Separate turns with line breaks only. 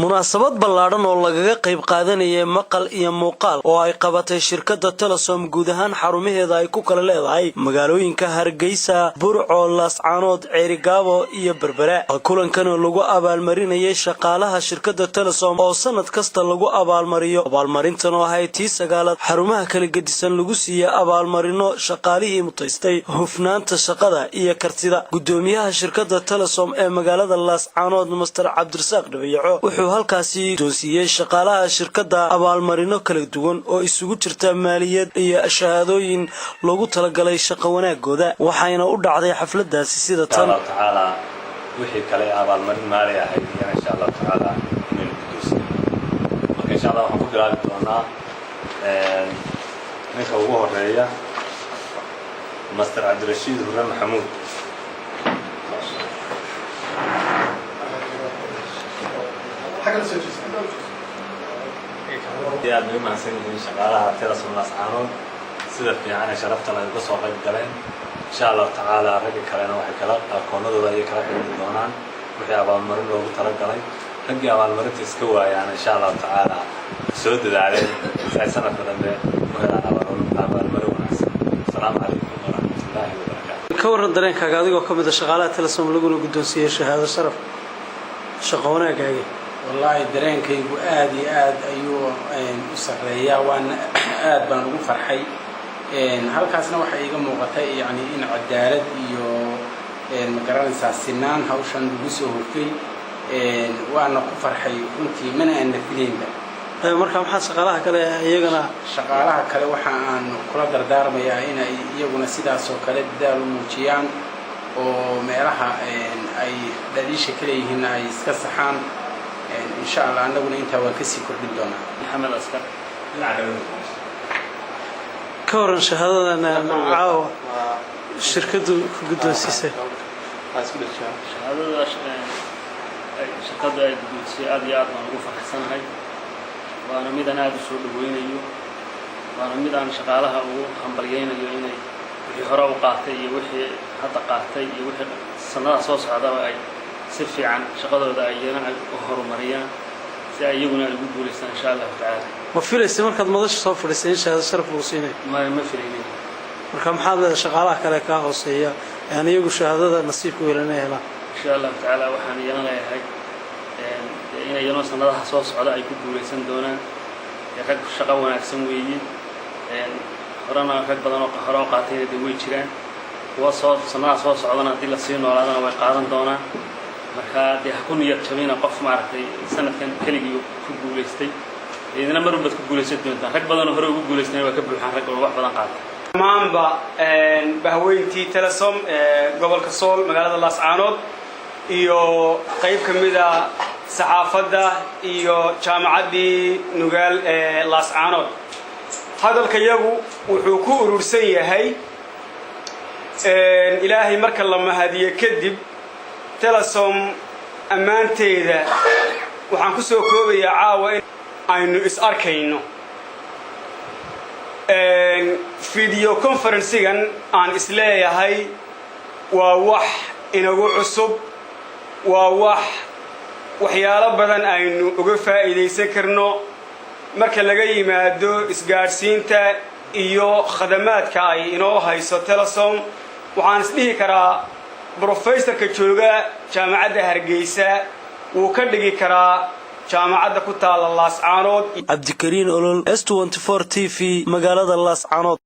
Munaasabad ballaadhan oo lagaga qayb qaadanayay maqal iyo muuqaal oo ay qabatay shirkadda Telesom guud ahaan xarumaheeda ay ku kala leedahay magaalooyinka Hargeysa, Burco, Laascaanood, Ceerigaabo iyo Berbera. Kulankan oo lagu abaalmarinayay shaqaalaha shirkadda Telesom oo sanad kasta lagu abaalmariyo, abaalmarintan oo ahayd tii sagaalaad, xarumaha kala gedisan lagu siiyey abaalmarino shaqaalihii mutaystay hufnaanta shaqada iyo kartida. Gudoomiyaha shirkadda Telesom ee magaalada Laascaanood, Master Cabdirasaaq Dhabayaco, wuxuu halkaasi doonsiiyey shaqaalaha shirkadda abaalmarino kala duwan oo isugu jirta maaliyad iyo shahaadooyin loogu talagalay shaqo wanaagooda, waxayna u dhacday xafladaasi sida
Insha
tan.
Allahu tacaala, wixii kale abaalmarin maali ahayd iyana insha Allahu tacaala inaynu guddoonsino. Marka insha Allah waxaan ku bilaabi doonaa ninka ugu horeeya, Master Cabdirashiid Hurre Maxamuud. Aad bay u mahadsan yihiin shaqaalaha Telesom Laascaanood sida fiican ee sharafta leh uga soo qayb galeen. Insha Allahu tacaala, ragga kalena waxay kala akoonadooda ayay kala xidhiiri doonaan wixii abaalmarin loogu talagalay. Raggii abaalmarinta iska waayaan, insha Allahu tacaala soo dadaaleen si ay sanadka dambe u helaan abaalmarin wanaagsan. Asalaamu calaykum waraxmatullaahi wabarakaatu.
Ka warran dareenkaaga, adigoo ka mid a shaqaalaha Telesom laguna guddoonsiiyey shahaado sharaf shaqo wanaagaaga?
Wallaahi, dareenkaygu aad iyo aad ayuu u sarreeyaa, waana aad baan ugu farxay. Halkaasna waxaa iiga muuqatay yani in cadaalad iyo, ma garanaysaa, sinaan hawshan lagu soo hufay. Waana ku farxay runtii, mana aana filaynba.
Marka maxaa shaqaalaha kale iyagana?
Shaqaalaha kale waxa aan kula dardaarmayaa inay iyaguna sidaasoo kale dadaal u muujiyaan oo meelaha ay dhaliisha ka leeyihiinna ay iska saxaan. Insha Allah, annaguna intaa waan kasii kordhin doonaa.
Maxamed Askar.
Ka waran shahaadadan caawa shirkaddu ku guddoonsiisay?
Shahaadada shirkaddu ay guddoonsisay aad iyo aad baan ugu faraxsanahay, waana mid aan aada u soo dhaweynayo, waana mid aan shaqaalaha ugu hambalyaynayo inay wixii hore u qaatay iyo wixii hadda qaatay iyo wixii sannadaha soo socdaba ay si fiican shaqadooda ay iyana ay u horumariyaan si ay iyaguna ay ugu guulaystaan, insha Allahu tacaala.
Ma filaysa markaad madasha soo fadhiisay in shahaado sharaf lagu siinayo?
Ma filaynin.
Marka maxaad leedahay shaqaalaha kale kaa hooseeya aan iyagu shahaadada nasiibka welan inay helaan?
Insha Allahu tacaala, waxaan iyana leeyahay in iyana sannadaha soo socda ay ku guulaysan doonaan. Rag shaqo wanaagsan weeye. Horena rag badan oo hore oo qaatayna dee way jiraan, kuwa soo sannadaha soo socdana haddii lasii noolaadana way qaadan doonaan. Marka dee ha ku niyad jabina qof, maaragtay, sanadkan keligii ku guulaystay. Idina mar unbaad ku guulaysan doontaan. Rag badanoo hore ugu guulaystayna waa ka buuxaan, rag oo wax badan qaata.
Dhammaanba bahweyntii Telesom ee gobolka Sool, magaalada Laascaanood, iyo qayb ka mida saxaafadda iyo Jaamacaddii Nugaal ee Laascaanood, hadalka yagu wuxuu ku urursan yahay Ilaahay marka la mahadiyo kadib, Telesom ammaanteeda waxaan ku soo koobayaa caawa in aynu is arkayno video conference-igan. Aan isleeyahay waa wax inagu cusub, waa wax waxyaalo badan aynu uga faa'iidaysan karno marka laga yimaado isgaadhsiinta iyo khadamaadka ay inoo hayso Telesom. Waxaan isdhihi karaa brofesorka jooga Jaamacadda Hargeysa wuu ka dhigi karaa jaamacadda ku taalla Laascaanood.
Cabdikariin Olol, S TV, magaalada Laascaanood.